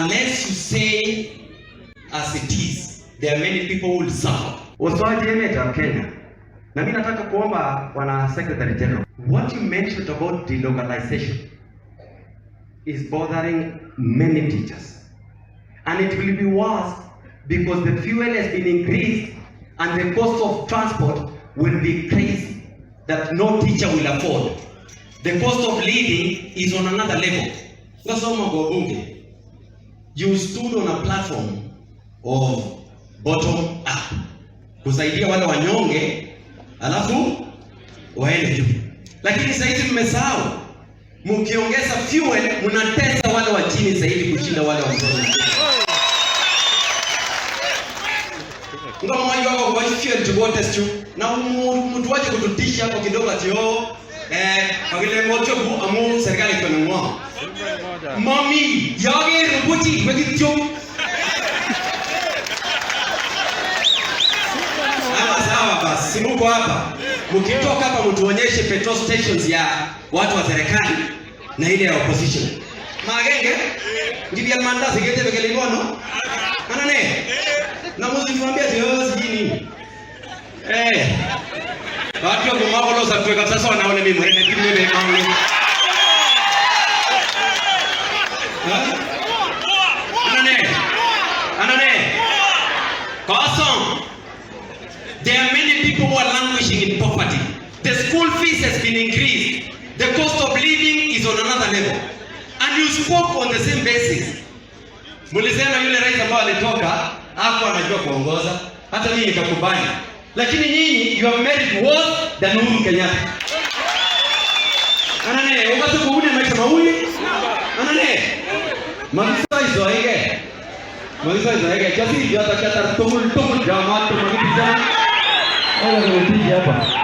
Unless you say as it is, there are many people who will suffer. Usoaji emetab Kenya. Na mimi nataka kuomba bwana Secretary General, what you mentioned about delocalization is bothering many teachers. And it will be worse because the fuel has been increased and the cost of transport will be crazy That no teacher will afford. The cost of living is on another level. Ngasoma kwa bunge. You stood on a platform of bottom up. Kusaidia wale wanyonge alafu waende juu. Lakini sasa hizi mmesahau. Mkiongeza fuel mnatesa wale wa chini zaidi kushinda wale wa mkono. Ngoma mwangi wako kwa fuel tugote tu. Na mtu waje kututisha hapo kidogo ati oh kwa vile mocho bu amu serikali kwa ngwa. Mami, yage rubuti wekityo. Sawa sawa basi, si muko hapa. Mkitoka hapa mtuonyeshe petrol stations ya watu wa serikali na ile ya opposition. Magenge, ngibia mandazi gete bekele ngono. Anane? Na msituambie ati oh sijui nini. Watu wa kumagolo sa tuweka sasa wanaona mimi mwene kimwe be mangu. Anane? Anane? Kawasong. There are many people who are languishing in poverty. The school fees has been increased. The cost of living is on another level. And you spoke on the same basis. Mulisema yule rais ambao alitoka hakuwa anajua kuongoza. Hata mimi nikakubali. Lakini nyinyi you have made it worse than Uhuru Kenyatta. Anane, ukase kuune maisha mawili. Anane. Magisa izoege. Magisa izoege. Kiasi jata chata tugul tugul jamaat tumagitiza. Wala kumtiji hapa.